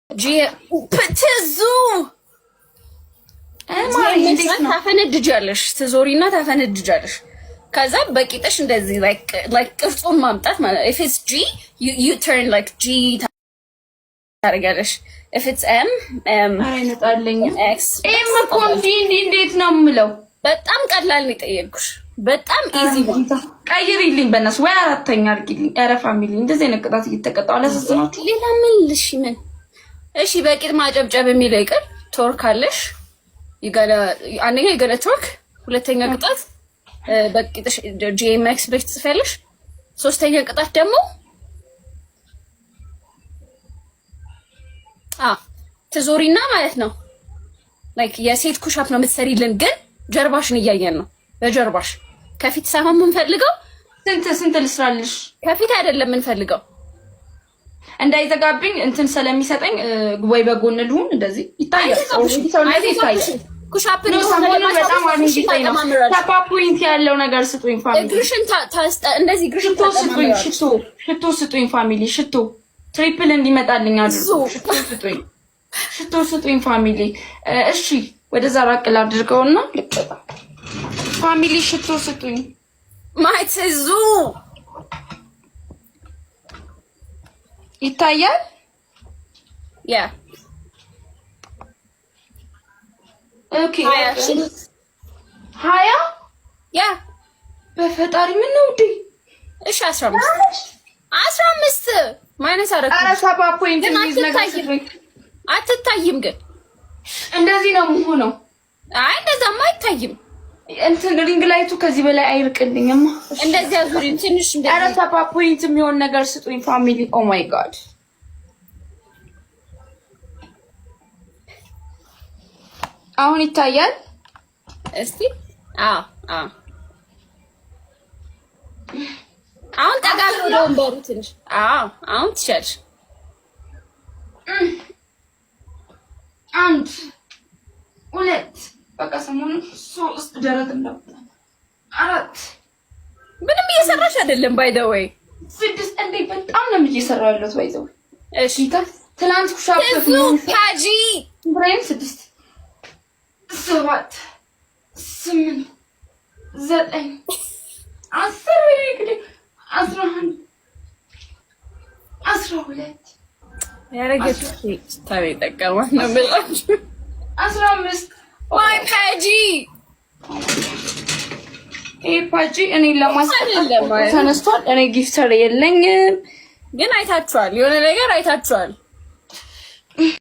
ትዙ ታፈነድጃለሽ። ትዞሪና ታፈነድጃለሽ። ከዛ በቂጥሽ እንደዚህ like ቅርጹን ማምጣት ማለት if it's G, you turn like G ታደርጊያለሽ። If it's M, M. አይመጣልኝም። X. M እኮ እንዲህ እንዲህ እንዴት ነው የምለው? በጣም ቀላል ነው የጠየቅኩሽ። በጣም easy ነው። ቀይሪልኝ በእናትሽ ወይ አራተኛ አድርጊልኝ። ኧረ family እንደዚህ አይነት ቅጣት እየተቀጣሁ አላሳዝናችሁ። ሌላ ምን ልሽ ምን? እሺ በቂጥ ማጨብጨብ የሚለው ይቅር። Twerk አለሽ። አንደኛ you gonna twerk፣ ሁለተኛ ቅጣት በቂጥሽ GMX ብለሽ ትጽፊያለሽ። ሶስተኛ ቅጣት ደግሞ ትዞሪና ማለት ነው like የሴት push up ነው የምትሰሪልን፣ ግን ጀርባሽን እያየን ነው። በጀርባሽ ከፊት ሳይሆን የምንፈልገው። ስንት ስንት ልስራልሽ? ከፊት አይደለም የምንፈልገው። እንዳይዘጋብኝ እንትን ስለሚሰጠኝ ወይ በጎን ልሁን። እንደዚህ ይታያል። ሰውነቴ ይታያል። Push up ሰሞኑን በጣም ነው። ሰባ point ያለው ነገር ስጡኝ family። እግርሽን እንደዚህ እግርሽን ሽቶ ስጡኝ። ሽቶ ሽቶ ስጡኝ family። ሽቶ triple እንዲመጣልኝ አድርጉ። ሽቶ ስጡኝ። ሽቶ ስጡኝ family። እሺ ወደዛ ራቅ ላድርገውና ልቀጣ። Family ሽቶ ስጡኝ። ማትዙ ይታያል። Yeah. Okay, 20። Yeah. በፈጣሪ ምን ነው ውዴ? እሺ 15 15 minus አደረኩ። ኧረ 70 point የሚይዝ ነገር ስጡኝ። አትታይም ግን። እንደዚህ ነው የምሆነው። አይ እንደዛማ አይታይም። እንትን ring light ኡ ከዚህ በላይ አይርቅልኝማ። እንደዚህ አዙሪን ትንሽ እንደዚህ። ኧረ 70 point የሚሆን ነገር ስጡኝ family። Oh my God፣ አሁን ይታያል። እስቲ አዎ አዎ፣ አሁን ጠጋ ብሎ ወደ ወንበሩ ትንሽ። አዎ አሁን ትችያለሽ። አንድ፣ ሁለት፣ በቃ ሰሞኑን ሶስት፣ ደረት እንዳወጣ አራት። ምንም እየሰራሽ አይደለም። By the way. ስድስት። እንዴ በጣም ነው እየሰራሁ ያለሁት። By the way. እሺ። ትናንት push up ትዙ ፓጂ። ብሬን ስድስት፣ ሰባት፣ ስምንት፣ ዘጠኝ፣ 10፣ እንግዲህ 11፣ 12። ያረገችው ታሪ ጠቀማት ነው የምላችሁ። 15። My ፓጂ። ይሄ ፓጂ እኔን ለማስቀጣት ተነስቷል። እኔ gifter የለኝም። ግን አይታችኋል፣ የሆነ ነገር አይታችኋል።